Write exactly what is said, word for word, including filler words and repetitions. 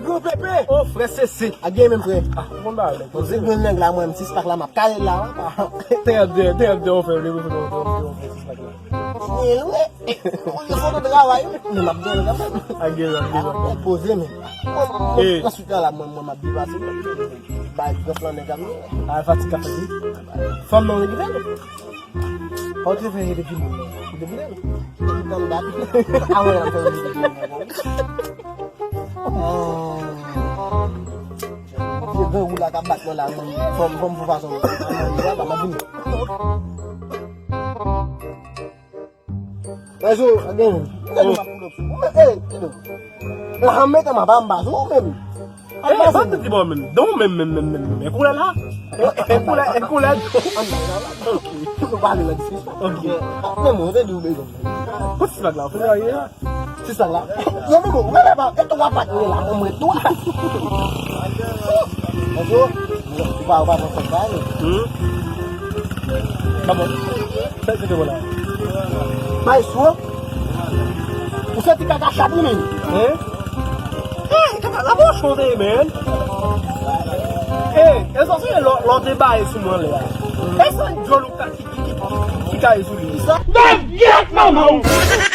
Gwo pepe! O frè Sese! A gen menm frè. Ah, bon ba, bon se grenn nèg la, mwen, sis pak la, m ap kale la, wi. Te ap de, te ap de, on fè, le, le, le, le, le, sis pak la. Li lwen. Ou gen foto travay, wi. Men m ap gen kanmenm. A gen, a gen. Ap poze, men. Mwen, mwen, answit la, la, mwen, mwen, m ap depase, men. Bay granf lan nèg ap gen. A, fatig ka fè, wi. Fanm nan, li gen. Ou te fè depi moun nan. Depi lè. Depi tann dat. Avan y ap fè depi moun nan. Se grangou la k ap bat mwen la, mwen. Fò m, fò m fè fason. Mwen, mwen, mwen, mwen, mwen. Rezo, gen. Gen nou ap poulòp sou. Ou men, ey, Edo. La, mete m aba m ba sou ou menm. Eh, sa te di bon menm. Don menm, menm, menm, menm. E koulè la. E koulè, e koulè. An nan la. Ok. Nou pale nan diskisyon. Ok. Men mwen, te di ou bezwen. Kot sis pak la, ou fè anyen la? Sis pak la. Yo, men bon, ou pa, e twa pat mwen la, mwen twa. Bonjou. Ou pa, ou pa pran fòt pa, non? Hmm? Kòman? Sa, se te bon la. Maestro, ou santi kaka chat ou menm? Hein? Eh, kaka la bon chonde, man. Eh, e sa se lò, lò te baye sou mwen la. E sa djòl ou ka, ki, ki, ki, ki, ki kaye sou li. Sa? Nan gyèt manman ou!